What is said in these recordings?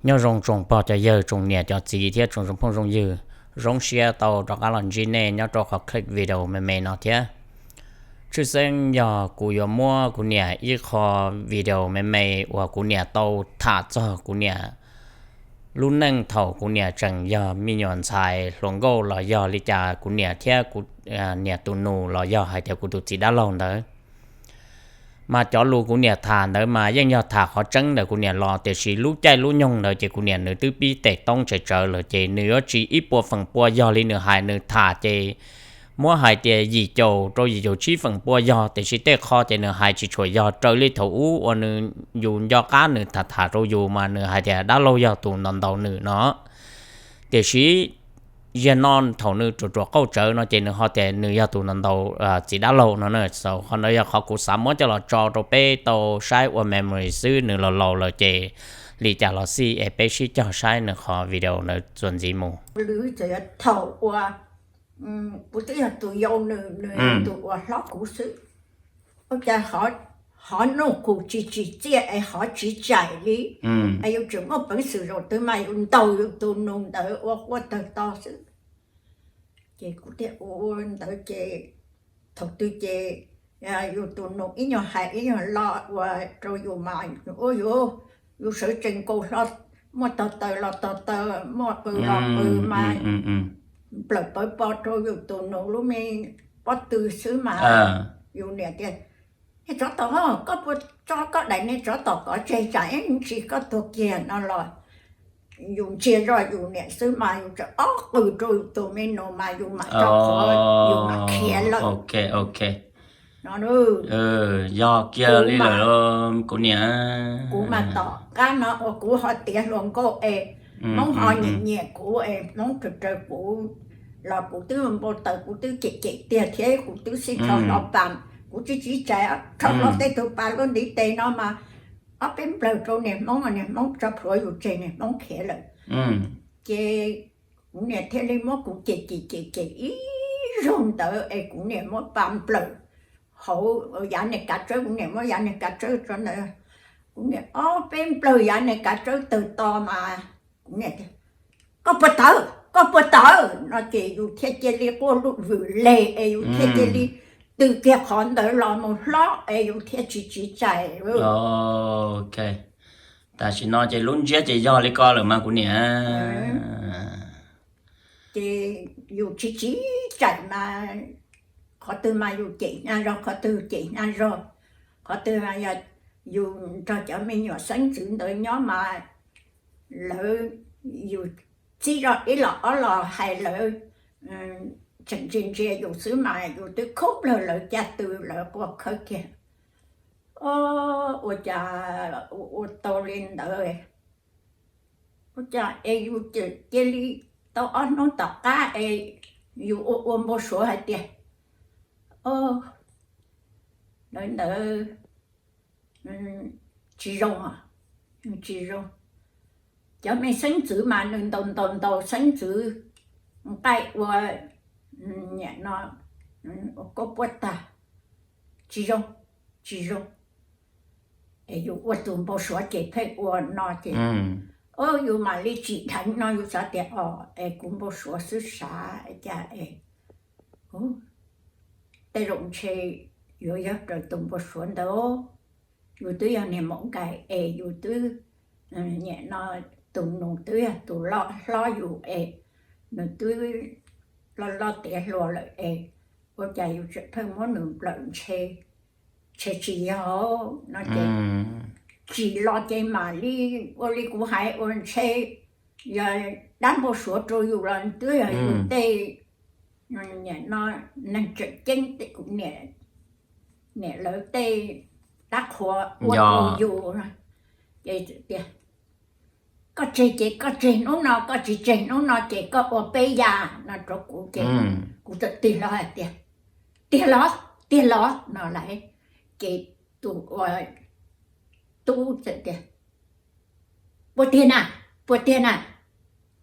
Nyob zoo tsoom pog cov yawg, tsoom niam cov txiv thiab tsoom phooj zoo ywg, zoo siab tau rov qab los ntsib nej nyob rau qhov clip video me me no thiab. Tshwj xeeb yog kuv yuav muab kuv niam ib qho video me me uas kuv niam tau tham txog kuv niam lub neej thaum kuv niam tseem yog me nyuam ntxhais hluas nkauj los yog li cas kuv niam thiab kuv niam tus nus los yog hais tias kuv tus txiv dab laug ntawd. Mas cov lus kuv niam tham ntawd mas yeej yog tham qhov tseeb ntawm kuv niam los, tiam sis lub caij lub nyoog ntawd ces kuv niam nws twb pib tes toob tsawv tsawv lawm, ces nws yuav tsis ib puas feem pua yog li nws hais. Nws tham ces muab hais tias yim caum rau yim caum tsib feem pua yog, tiam sis tej qho ces nws hais tsis tshua yog raws li thaum ub uas nws, yus nco qab nws tham tham rau yus mas nws hais tias dab laug yog tus ntaus ntaus nws no. Tiam sis zaum no thaum nws ruam ruam qauj tsawv no ces nws ho tias nws yog tus ntaus ntaus txiv dab laug no na. Qhov ntawd yog qhov kuv xav muab coj los tso rau peb tau saib ua memory xwb, nws laus laus lawm ces li cas los xij es peb sib cog saib nws qhov video ntawd txuas ntxiv mus. Thaum uas kuv twb yog tus yau nws, nws yog tus uas hlob kuv xwb, ua cas hov nuj qus tsis tsim txiaj es hov tsis tsim txiaj li, es yus tseem muaj peev xwm zaum twg mas yus ntaus yus tus nus ntawd ua quaj tawg to xwb. Ces kuv thiaj ua ua ntawd ces thaum twg ces yus tus nus ib nyuag hais ib nyuag lo ua rau yus mas ua yus, yus sawv tsees nkaus hlo, muaj tog taw los tog taw, muaj qw los qw mas nplawm pawv po rau yus tus nus lub me pob tw xwb mas yus niam tias, niag tsov tom, koj puas tso koj daim niag tsov tom kov tseg tsam ib ntsis koj tuag kiag no los yus ntsia zoj yus niam xwb mas yus tseem ob qw rau yus tus me nus mas yus mam tso qhov, yus mam khiav lawm. No, yog kiag li lawm kuv niam. Kuv mas tom qab no uas kuv ho tiav hluas nkauj es Hmoob ho nyiam nyiam kuv es Hmoob raws raws kuv los kuv twb npau taws, kuv twb cem cem tiag thiab kuv twb xij rho hlo pas, kuv tsis tsis txais rho hlo tej tug pas luaj ntiv tes no mas ob peb nplawg rau niag Hmoob, niag Hmoob tso plhuav yus tseg, niag Hmoob khiav lawm. Ces kuv niam thiaj li muab kuv cem cem cem cem ib zaug ntawd es kuv niam muab pas nplawm hauv yav niag kav tsawb, kuv niam muab yav niag kav tsawb tso ntawd, kuv niam ob peb nplawg yav niag kav tsawb tawg to mas kuv niam tias, koj puas tawv, koj puas tawv no ces yus thiaj cia li quaj lub vwm leg es yus thiaj cia li tw kiag qhov ntawd los mus hlob es yus thiaj tsis tsis txais. Tam sim no ces lub ntsiab ces yog li ko lawm mas kuv niam. Ces yus tsis tsis txais mas qhov twg mas yus cem hnyav zog, qhov twg cem hnyav zog, qhov twg mas yog yus nrog cov me nyuam xeeb ntxwv ntawd nyob mas lawv, yus txib zog ib los ob los hais lawv tseem ntsia ntsia yus xwb mas yus twb khub nplawg lawv caj tw lawv quaj khawb kiag. Ua cas ua tau li ntawd, ua cas es yus cia li tau ob hnub tom qab es yus ua ua npau suav hais tias, o, ntawd ntawd tsis zoo, tsis zoo. Cov me xeeb ntxwv mas nws ntaus ntaus ntaus xeeb ntxwv nqaij ua, niam no, ua koj puab tag, tsis zoo, tsis zoo. Es yus ua tus npau suav ces pheej ua no ces, o, yus mam li tsim dheev no yus xav tias o, es kuv npau suav xwb sav cas es tej zaum ntshe yuav yog raws tus npau suav ntawd. Yus twb yog niag maum nkais es yus twb, niam no, tus nus twb yog tus loj hlob yus es nws twb loj loj tiav hluas lawm es ua cas yus tseem pheej muab nws nplawm ntshe, ntshe tsis yog no ces tsim los ces mam li ua li kuv hais ua ntshe yog dab npau suav rau yus los twb yog yus tej, niam no, neeg tseem ceeb tej, kuv niam, niam lawv tej dab qhuas ua rau yus. Ces tias, koj tseg ces koj tseg hnub no, koj tsis tseg hnub no ces koj ua peb yam no rau kuv ces kuv txawm tig hlo hais tias, tiag los, tiag los no lawm. Ces tus ua tub txawm tias, puas tiag na, puas tiag na,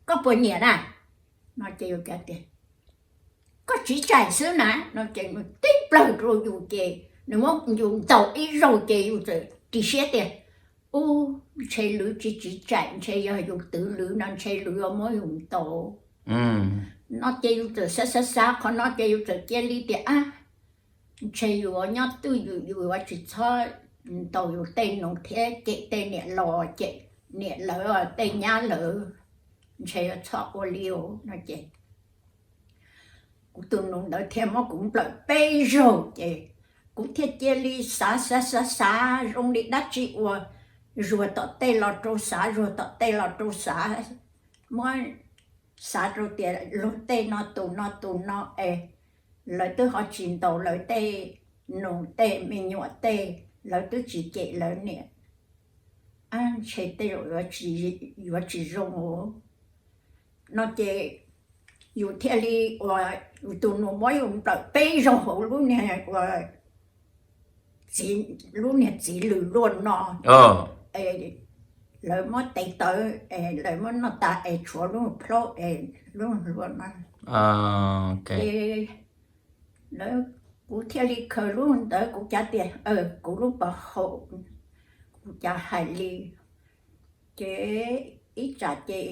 koj puas nyiam na no ces yus tias, koj tsis txais xwb na no ces nws tib plawg rau yus ces nws muab yus ntaus ib zaug ces yus txawm ris siab tias, ub, ntshe lwv tsis tsis tsaim, ntshe yog yus twv lwv no ntshe lwv muab yus ntaus. No ces yus txawm xav xav xav qhov no ces yus txawm cia li tias ab, ntshe yus nyob twj ywm yus yuav tsis txhob ntaus yus tej nus thiab cem tej niam los cem niam lawv tej nyab lawv, ntshe yuav txhob ua li no ces kuv tus nus ntawd thiaj muab kuv nplawm peb zaug ces kuv thiaj cia li xav xav xav xav zoo li dab tsi uas zuag tom tej los rau xav, zuag tom tej los rau xav, muab xav rau tias luag tej no tus no tus no es lawv twb ho tsis ntaus lawv tej nus tej me nyuam tej, lawv twb tsis cem lawv niam, ntshe tej zaum yuav tsis zoo no ces yus thiaj li uas yus tus nus muab yus nplawm peb zaug hauv lub niag uas lub niag txiv lws luaj no es lawv muab tes tawv es lawv muab noj tas es tshuav lub plhaub es lub luaj no ces lawv, kuv thiaj li khaws lub ntawd kuv cav tias kuv lub pov haum, kuv cav hais li ces ib tsam ces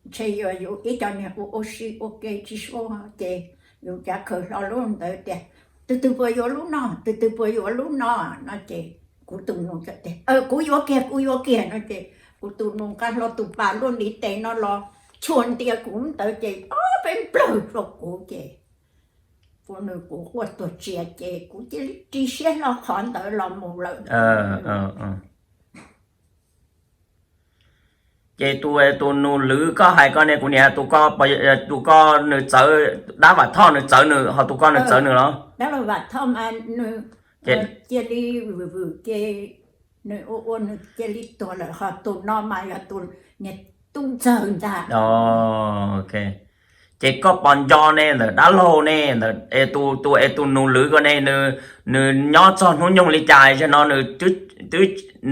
ntshe yog yus ib co niag ua ua si ua ke tsis sua ces yus cav khaws hlo lub ntawd tias tus twg puas yuav lub no, tus twg puas yuav lub no no ces kuv tus nus tias kuv yuav kiag, kuv yuav kiag no ces kuv tus nus nqa hlo tus pas luaj ntiv tes no los chua ntia kuv ntawd ces ob peb nplawg rau kuv ces kuv nws kuv quaj tuag tsia ces kuv cia li ri siab hlo qhov ntawd los mus lawm. Ces tus, tus nus lwv koj hais ko ne, kuv niam tus ko, tus ko nws txawv, dab Vam Thoj nws txawv nws, ho tus ko nws txawv nws los? Dab laug Vam Thoj mas nws cia li vwm vwm ces nws ua ua nws cia li tuag lawm, ho tus no mas yog tus niag tub ntxawg ntag. Ces koj pom nco ne ntawm dab laug ne, tus, tus es tus nus lwv ko ne, nws nyob txog hnub nyoog li cas zaum no nws twb,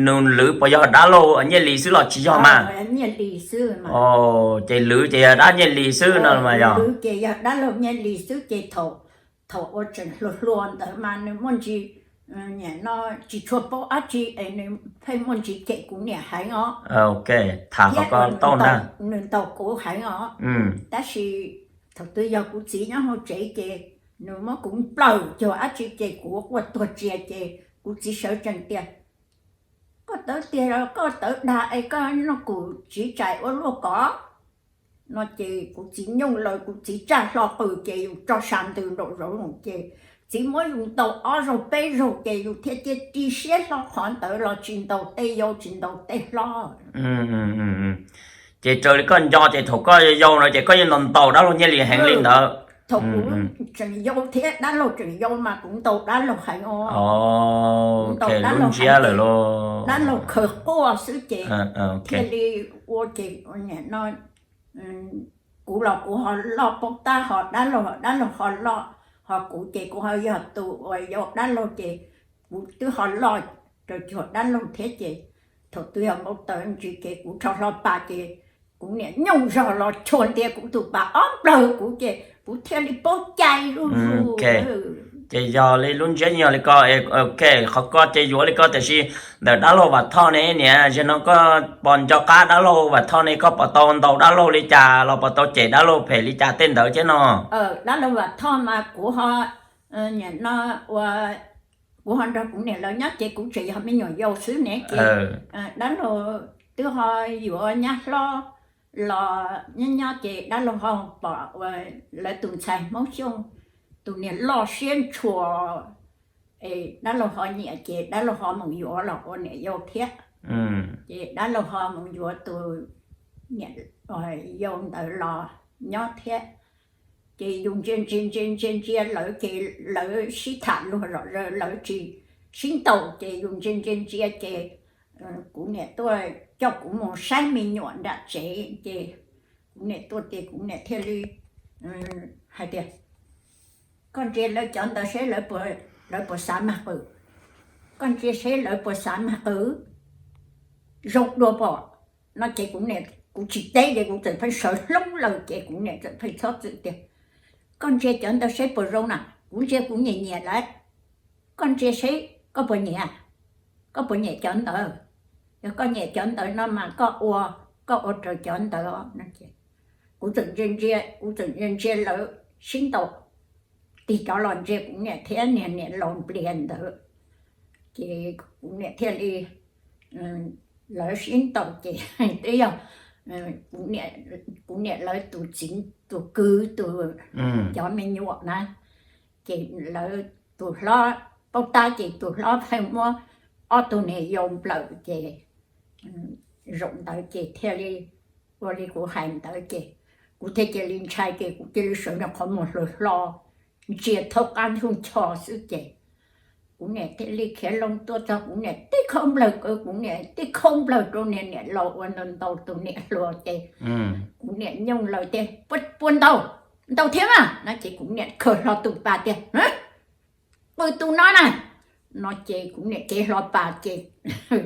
nus lwv puas yog dab laug Nyiaj Lis xwb los tsis yog mas? Ces lwv ces yog dab Nyiaj Lis xwb no mas yog. Ces yog dab laug Nyiaj Lis xwb ces thaum, thaum ua tseem hluas hluas ntawd mas nws muaj ntsis, no tsis tshua paub dab tsi es nws pheej muaj ntsis cem kuv niam heev os. Tham qhov ko tau na. Nws ntaus kuv heev os. Tab sis thaum twg yog kuv txiv nyob hauv tsev ces nws muab kuv nplawm cuag dab tsi ces kuv quaj tuag tsia ces kuv txiv sawv tsees tias koj tawv tiag los koj tawv dag es koj noj kum tsiv tsaim ua luaj kov no ces kuv txiv nyooj lawm, kuv txiv tsaj hlo qws ces yus tso sa ntws nraum zoov ces txiv muab yus ntaus ob zaug peb zaug ces yus thiaj cia ri siab hlo qhov ntawd los tsis ntaus tej yau tsis ntaus tej hlob. Ces raws li koj nco ces thaum koj yau no ces koj yeej ntaus ntaus dab laug Nyiaj Lis heev li ntawd. Thaum kuv tseem yau thiab dab laug tseem yau mas kuv ntaus dab laug heev os. Kuv ntaus dab laug heev, dab laug khaws quaj xwb ces thiaj li ua ces no kuv los kuv ho loj paub tab ho dab laug, dab laug ho loj, ho kuv ces kuv ho yog tus uas yau dab laug ces kuv twb ho loj raws cuag dab laug thiab ces thaum twg yog npau taws ntsis ces kuv rho hlo pas ces kuv niam nyooj zog los chua ntia kuv tus pas ob nplawg kuv ces kuv thiaj li paub cai zuj zus. Ces yog li lub ntsiab yog li ko, ok, qhov ko ces yuav li ko tiam sis ntawm dab laug Vam Thoj ne niam, zaum no koj pom nco qab dab laug Vam Thoj ne koj puas tau ntaus dab laug li cas los puas tau cem dab laug phem li cas tej ntawd thiab no? Dab laug Vam Thoj mas kuv ho, no ua, kuv ho nrog kuv niam lawv nyob ces kuv tseem yog me nyuam yaus xwb ne ces dab laug twb ho yuav nyab hlob los nyob nyob ces dab laug ho pom uas lawv tus ntxhais Hmoob Xyooj tus niag loj siab ntshua es dab laug ho nyiam ces dab laug ho mus yuav los ua niam yau thiab. Ces dab laug ho mus yuav tus niam yau ntawd los nyob thiab. Ces yus ntsia ntsia ntsia ntsia ntsia lawv ces lawv sib tham luag zom zaws lawv tsis sib ntaus ces yus ntsia ntsia ntsia ces kuv niam tuaj coj kuv mus saib me nyuam nram tsev ces kuv niam tuaj ces kuv niam thiaj li hais tias koj ntsia lawv cov ntawd seb lawv puas xav mag qws, koj ntsia seb lawv puas xav mag qws zoo dua pom no ces kuv niam kuv tsis teb ces kuv txawm pheej sawv hloob lawm ces kuv niam txawm pheej txhob txwm tias koj ntsia cov ntawd seb puas zoo na, kuv ntsia kuv nyiam nyiam lawm, koj ntsia seb koj puas nyiam. Koj puas nyiam cov ntawd? Yog koj nyiam cov ntawd no mas koj ua, koj ua raws cov ntawd. Kuv txawm ntsia ntsia, kuv txawm ntsia ntsia lawv sib ntaus tig rov los ntsia kuv niam thiab niag niam laus Nplias ntawd. Ces kuv niam thiaj li, lawv sib ntaus ces twb yog kuv niam lawv tus txiv, tus kwv, tus, cov me nyuam na, ces lawv tus hlob paub tab ces tus hlob pheej muab ob tug niag yau nplawm ces zaum ntawd ces thiaj li ua li kuv hais ntawd ces kuv thiaj cia li ntshai ces kuv cia li sawv nraum qhov muag hlo hlo, ntsia thaub qab ntsug ncho xwb ces kuv niam thiaj li khiav loo tuaj txog kuv niam tib khaub nplawg, kuv niam tib khaub nplawg rau niag niam laus uas ntaus ntaus tus niam hluas ces kuv niam nyooj lawm tias, Puas ntaus? Ntaus thiab mas no ces kuv niam khaws hlo tus pas tias, Qw tus no na, no ces kuv niam cev hlo pas ces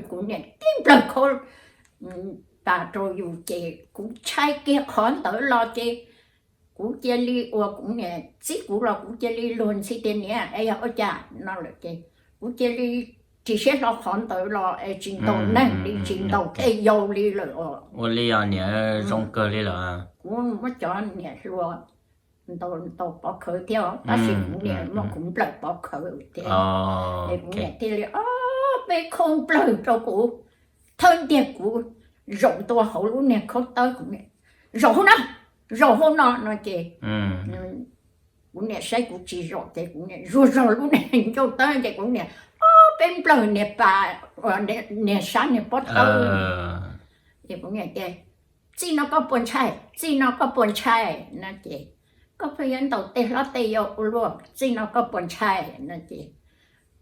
kuv niam tib nplawg khaub pas rau yus ces kuv ntshai kiag qhov ntawd los ces kuv cia li ua kuv niam txib kuv los kuv cia li luag ntxhi tias, Niam, es yog ua cas no lawm ces kuv cia li ris siab hlo qhov ntawd los es tsis ntaus neeg li, tsis ntaus tej yau li lawm os. Ua li os niam, zoo kawg li lawm. Kuv muab cov niam hluas ntaus pov khawv thiab tab sis kuv niam muab kuv nplawm pov khawv thiab. Kuv niam thiaj li ob peb khaub nplawg rau kuv, thawb ntiag kuv zaum ntua hauv lub niag khaub tawb, kuv niam, Zaum hauv no, zaum hauv no no ces kuv niam saib kuv tsis zaum ces kuv niam zuag zog lub niag ncauj tawb ces kuv niam ob peb nplawg niag pas, niag sab niag pob tawb. Ces kuv niam tias, Txij no koj puas ntshai? Txij no koj puas ntshai? No ces, Koj pheej yuav ntaus tej hlob tej yau ua luaj, txij no koj puas ntshai? No ces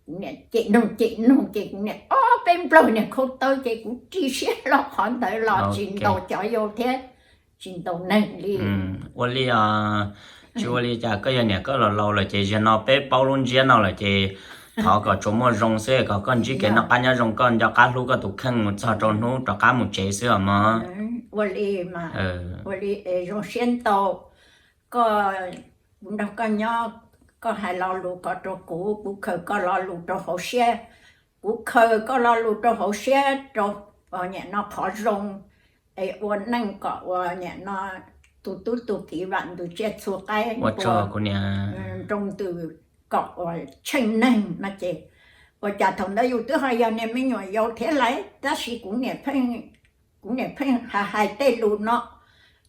kuv niam cem noog cem noog ces kuv niam ob peb nplawg niag khaub tawb ces kuv ris siab hlo qhov ntawd los tsis ntaus cov yau thiab tsis ntaus neeg li. Ua li, tsis ua li cas, koj yog niam koj los laus lawm ces zaum no peb paub lub ntsiab no lawm ces thov kom tsuas muaj zoo xwb, kom koj ntsib kev noj qab nyob zoo, koj nco qab hlub koj tus kheej mus txog rau hnub rov qab mus tsev xwb os mog. Ua li mas, ua li es zoo siab ntau. Koj, kuv nrog koj nyob, koj hais lo lus ko rau kuv, kuv khaws koj lo lus rau hauv siab, kuv khaws koj lo lus rau hauv siab rau niam no qhov zoo, es ua neej kom ua niam no tus tub tus kiv vam ntws tsiaj txhu qaib, ua nroo ntws kom ua tsheej neeg no ces, ua cas thaum ntawd yus twb ho yog niag me nyuam yaus thiab lawm tab sis kuv niam pheej hais hais tej lus no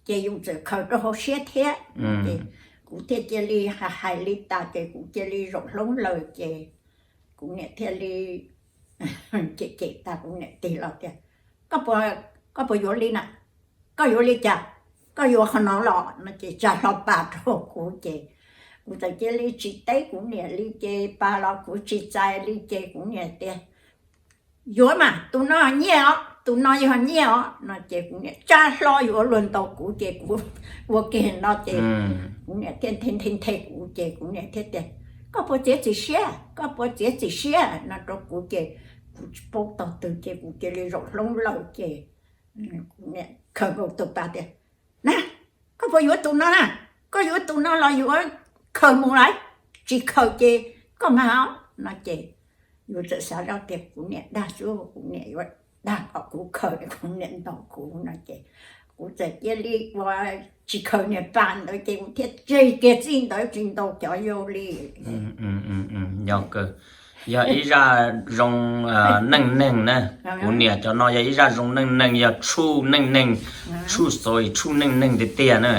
ces yus txawm khaws rau hauv siab thiab. Ces kuv thiaj cia li hais hais li tas ces kuv cia li zaum hloob lawm ces kuv niam thiaj li cem cem tas kuv niam tig los tias, Koj puas yuav li na? Koj yuav li cas? Koj yuav qhov no los? No ces tsa hlo pas rau kuv ces kuv txawm cia li tsis teb kuv niam li ces pas los kuv tsis txais li ces kuv niam tias, Yuav mas, tus no nyiaj os, tus no yog nyiaj os. No ces kuv niam tsa hlo yuav luag ntaus kuv ces kuv ua kiag no ces kuv niam thiaj nthe nthe nthe kuv ces kuv niam thiaj tias, Koj puas txiav txim siab? Koj puas txiav txim siab? No rau kuv ces kuv tsis paub tog twg ces kuv cia li zaum hloob lawm ces kuv niam khaws nkaus tus pas tias, Na, koj puas yuav tus no na? Koj yuav tus no los yuav khaws mus lawm, tsis khaws ces koj mag os. No ces yus txawm xav zoj tias kuv niam dag xwb, kuv niam yuav dag kom kuv khaws, kuv niam ntaus kuv no ces kuv txawm cia li ua tsis khaws niag pas ntawd ces kuv thiaj tseg kiag txij ntawd tsis ntaus cov yau li. Yog ib zaj zoo neej neeg na. Kuv niam cov no yog ib zaj zoo neej neeg, yog tshuj neej neeg, tshuj story, tshuj neej neeg tiag tiag na.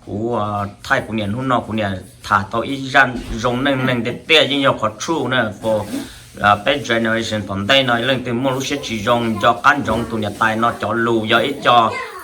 Kuv thaij kuv niam hnub no kuv niam tham tau ib zaj zoo neej neeg tiag tiag, yeej yog qhov tshuj na. Peb generation tom ntej no leej twg muaj lub siab tsis zoo nco qab ntsoov tus niam tais no cov lus, yog ib co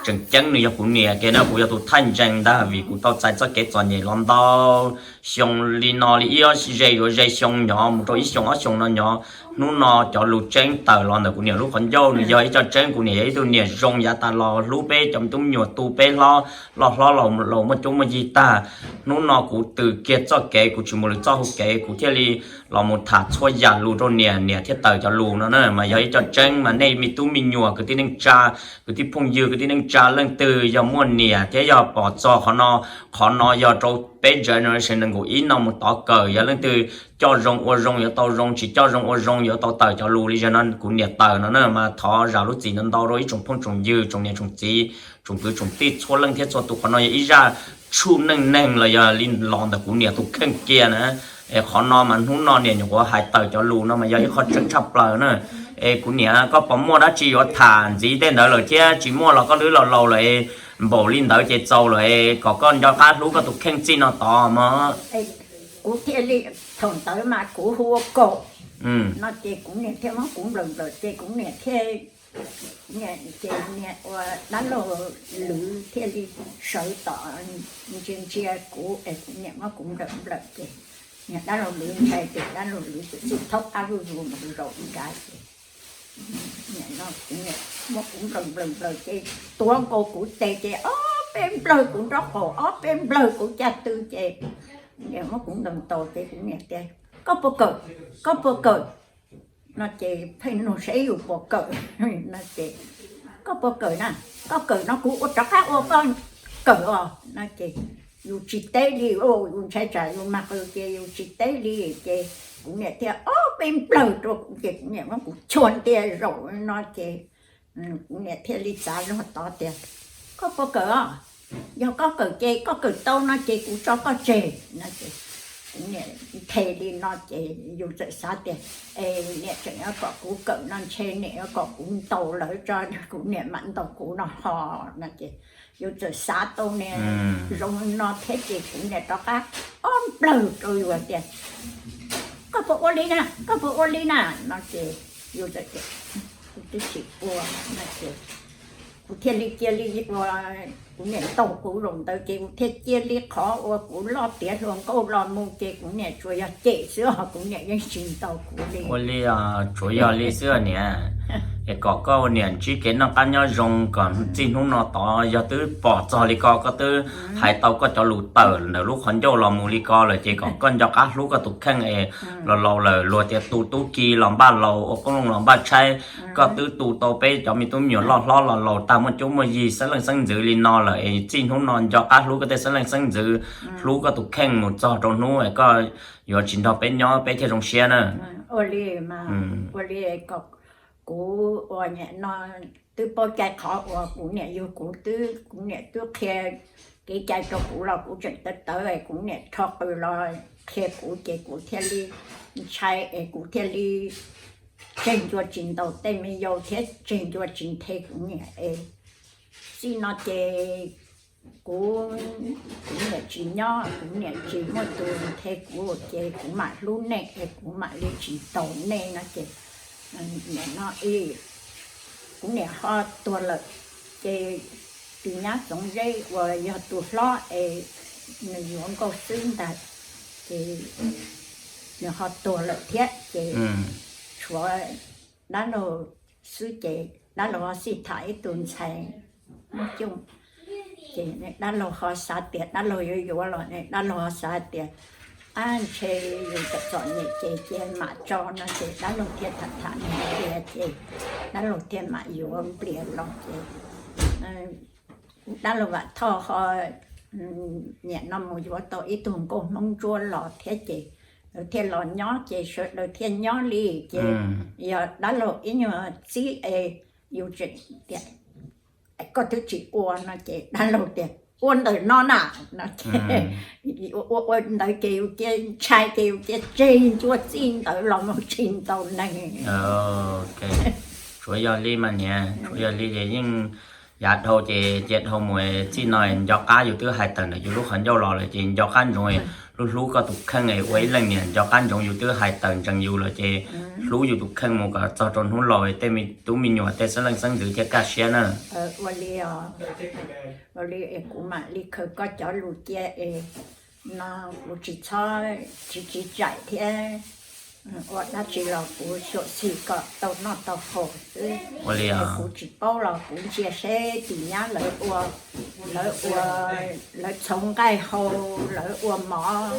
tseem ceeb nws yog kuv niam kiag na, kuv yog tus thaij ntseeg ntag vim kuv tau txais txoj kev txom nyem los ntau xyoo li no li ib ob ze yuav ze xyoo nyob mus rau ib xyoo ob xyoo no nyob. Hnub no cov lus tseeb tawm los ntawm kuv niam lub qhov ncauj, nws yog ib co tseeb. Kuv niam yog ib tug niam zoo yav tas los hlub peb cov tub me nyuam, tu peb hlob, loj hlob los muaj cuab muaj yig tag. Hnub no kuv tws kiag txoj kev, kuv tsis mus lwm txoj hau kev, kuv thiaj li los mus tham txhua yam lus rau niam, niam thiaj tawm cov lus no na. Mas yog ib co tseeb mas nej me tub me nyuam, kwv tij neej tsa, kwv tij phooj ywg, kwv tij neej tsa leej twg yog muaj niam thiab yog pom txog qhov no, qhov no yog rau Peb generation nees nkaum ib no mus tod kawm, yog leej twg coj zoo ua zoo yuav tau zoo, tsis coj zoo ua zoo yuav tau tawm cov lus li zaum no kuv niam tawm no na. Mas thov zam lub txim ntau ntau rau ib tsoom phooj tsoom ywg, tsoom niam tsoom txiv, tsoom kwv tsoom tij txhua leej thiab txhua tus. Qhov no yog ib zaj tshuaj neej neeg los yog li los ntawm kuv niam tus kheej kiag na. Es qhov no mas hnub no niam nyuam qhuav hais tawm cov lus no mas yog ib qho tseeb tshaj plaws na. Es kuv niam, koj puas muaj dab tsi yuav tham ntxiv tej ntawd lawm thiab? Tsis muaj los koj twb laus laus lawm, npaum li ntawd ces txaus lawm, kom koj nco qab hlub koj tus kheej txij no tod mog. Kuv thiaj li, thaum ntawd mas kuv hu ua Kaum no ces kuv niam thiaj muab kuv nplawm nplawm ces kuv niam thiaj, ces niam ua dab laug Lwm thiaj li sawv tom ntsia ntsia kuv es kuv niam muab kuv nplawm nplawm ces niam dab laug Lwm ntshai ces dab laug Lwm txawm txij thaub qab zuj zus mus zaum nrad ces niam no kuv niam muab kuv nplawm nplawm nplawm ces tuav nkaus kuv tes ces ob peb nplawg kuv nraub qaum, ob peb nplawg kuv caj tw ces niam muab kuv ntaus ntaus ces kuv niam tias, Koj puas kawm? Koj puas kawm? No ces pheej nug seb yus puas kawm no ces, Koj puas kawm na? Koj kawm no kuv ua rov qab ua koj kawm os no ces yus tsis teb li, yus ntshai tsam yus mag qw ces yus tsis teb li ces kuv niam thiaj ob peb nplawg rau kuv ces kuv niam muab kuv chua ntia zaum no ces kuv niam thiaj li txav zog tod tias, Koj puas kawm os? Yog koj kawm ces koj kawm tau no ces kuv tso koj tseg no ces kuv niam nthe li no ces yus txawm xav tias, Es niam tseem yuav kom kuv kawm no ntshe niam yuav kom kuv ntaus lawv tso, kuv niam mam ntaus kuv no ho no ces yus txawm xav tau niam zoo no thiab ces kuv niam rov qab ob nplawg rau yus tias, Koj puas ua li na? Koj puas ua li na? No ces yus txawm tias, Kuv twb tsis ua no ces kuv thiaj li cia li ua, kuv niam ntaus kuv zaum ntawd ces kuv thiaj cia li qhov uas kuv loj tiav hluas nkauj los mus ces kuv niam tsuas yog cem xwb os, kuv niam yeej tsis ntaus kuv li. Ua li, tsuav yog li xwb niam. Es kom koj ua niam ntsib kev noj qab nyob zoo kom txij hnub no tod yog twb pom txog li ko, koj twb hais tau koj cov lus tawm ntawm lub qhov ncauj los mus li ko lawm ces kom koj nco qab hlub koj tus kheej es los laus lawm luag tias tu tub ki los npaj laus, ua qoob loo los npaj tshaib. Koj twb tu tau peb cov me tub me nyuam loj hlob los laus tag muaj cuab muaj yig xeeb leej xeeb ntxwv li no lawm es txij hnub no nco qab hlub koj tej xeeb leej xeeb ntxwv, hlub koj tus kheej mus txog rau hnub koj yuav tsis nrog peb nyob peb thiaj zoo siab na. Ua li, ua li, kuv ua niam no twb paub cai qhov uas kuv niam yug kuv twb, kuv niam twb qhia kev cai rau kuv los kuv tseem tawv tawv es kuv niam rho qws los qhia kuv ces kuv thiaj li ntshai es kuv thiaj li tseg ncua tsis ntaus tej me yau thiab tseg ncua tsis nthe kuv niam es. Txij no ces kuv, kuv niam tsis nyob, kuv niam tsis muaj tus nthe kuv ces kuv mam hlub nej es kuv mam li tsis ntaus nej no ces nim no kuv niam ho tuag lawm ces tus nyab Txoov Zeb uas yog tus hlob es nws yuav nkauj xwb ntag ces nws ho tuag lawm thiab ces tshuav dab laug xwb ces dab laug ho xij tham ib tug ntxhais Hmoob Xyooj ces dab laug ho xav tias dab laug yuav yuav los dab laug ho xav tias, ab, ntshe yus txom txom nyem ces cia mam tso no ces dab laug thiaj tham tham nws tias ces dab laug thiaj mam yuav Nplias los ces dab laug Vam Thoj ho nim no mus yuav tau ib tug nkauj Hmoob Ntsuab los thiab ces lawv thiaj los nyob ces sawv daws thiaj nyob li ces yog dab laug ib nyuag txib es yus tseem tias koj twb tsis ua no ces dab laug tias ua ntawm no na no ces ua ua ntawd ces yus cia ntshai ces yus cia tseg ncua txij ntawd los mus tsis ntaus neeg. Tsuav yog li mas niam, tsuav yog li ces yeej yav dhau ces cia dhau mus, txij no nco qab yus twb hais tawm ntawm yus lub qhov ncauj los lawm ces nco qab ntsoov hlub hlub koj tus kheej es ua ib leej niam nco qab ntsoov yus twb hais tawm ntsees yus lawm ces hlub yus tus kheej mus kom txog rau hnub laus tej me tub me nyuam tej xeeb leej xeeb ntxwv thiaj kaj siab na. Ua li, ua li es kuv mam li khaws koj cov lus cia es no kuv tsis txhob, tsis tsis tsaim thiab ua dab tsi los kuv xyuam xim kom tau noj tau haus xwb. Ua li es kuv tsis paub los kuv ntsia seb tim nyab lawv ua, lawv ua, lawv txhoov nqaij hau, lawv ua mov,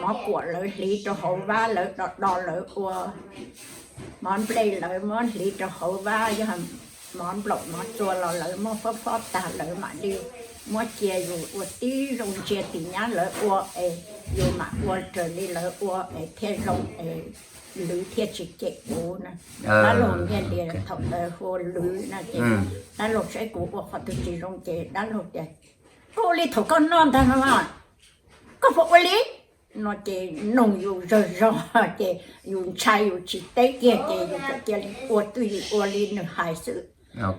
mov kuam lawv hliv rau hauv vab, lawv do do lawv ua mov nplej lawv muab hliv rau hauv vab, yog mov nplaum mov txua los lawv muab fob fob tag lawv mam li muab cia yus ua tib zoo ntsia tim nyab lawv ua es yus mam ua raws li lawv ua es thiaj zoo es lwv thiaj tsis cem kuv na. Dab laug nyiaj li thaum ntawd hu lwv na ces dab laug saib kuv ua qhov twg tsis zoo ces dab laug tias, koj ua li thaum koj noj ntag no, koj puas ua li? No ces noog yus zog zog ces yus ntshai yus tsis teb kiag ces yus txawm cia li ua twj ywm ua li nws hais xwb. No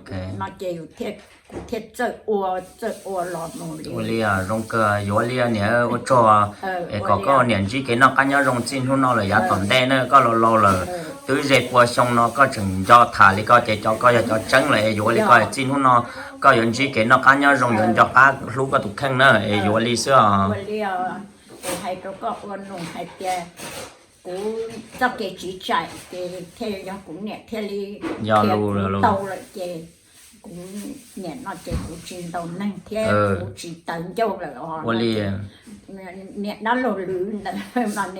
ces yus thiaj, kuv thiaj txawj ua, txawj ua los mus li. Ua li zoo kawg yuav li niam, ua tsaug es kom koj niam ntsib kev noj qab nyob zoo txij hnub no lawm yav tom ntej na, koj laus laus lawm twb ze pua xyoo no koj tseem nco tham li koj ces cov koj yog cov tseeb lawm es yuav li koj txij hnub no koj yuav ntsib kev noj qab nyob zoo, yuav nco qab hlub koj tus kheej na es yuav li xwb os. Kuv hais rau koj ua nus hais tias kuv txoj kev tsiv tsaim ces thiaj yog kuv niam thiaj li yog lus tau lawm ces kuv niam no ces kuv tsis ntaus neeg thiab kuv tsis tawv ncauj lawm os. Ua li niam dab laug lwv ntawd mas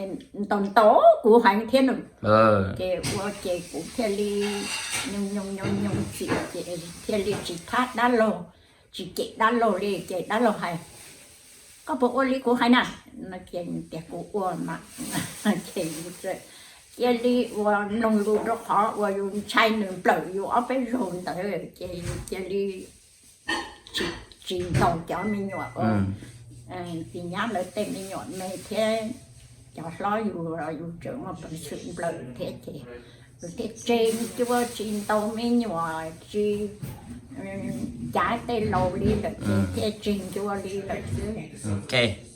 ntaus ntaus kuv heev thiab nws. Ces ua ces kuv thiaj li nyooj nyooj nyooj nyooj txim ces thiaj li tsis thab dab laug, tsis cem dab laug li ces dab laug hais, koj puas ua li kuv hais na? No ces tias kuv ua mas ces yus cia li ua mloog lus rau qhov uas yus ntshai nws nplawm yus ob peb zaug ntawd ces yus cia li tsis ntaus cov me nyuam, tim nyab lawv tej me nyuam me thiab cov hlob yus los yus tseem muaj peev xwm nplawm thiab ces yus thiaj tseg ncua tsis ntaus me nyuam tsis cav tej laus li lawm ces thiaj tseg ncua li lawm xwb.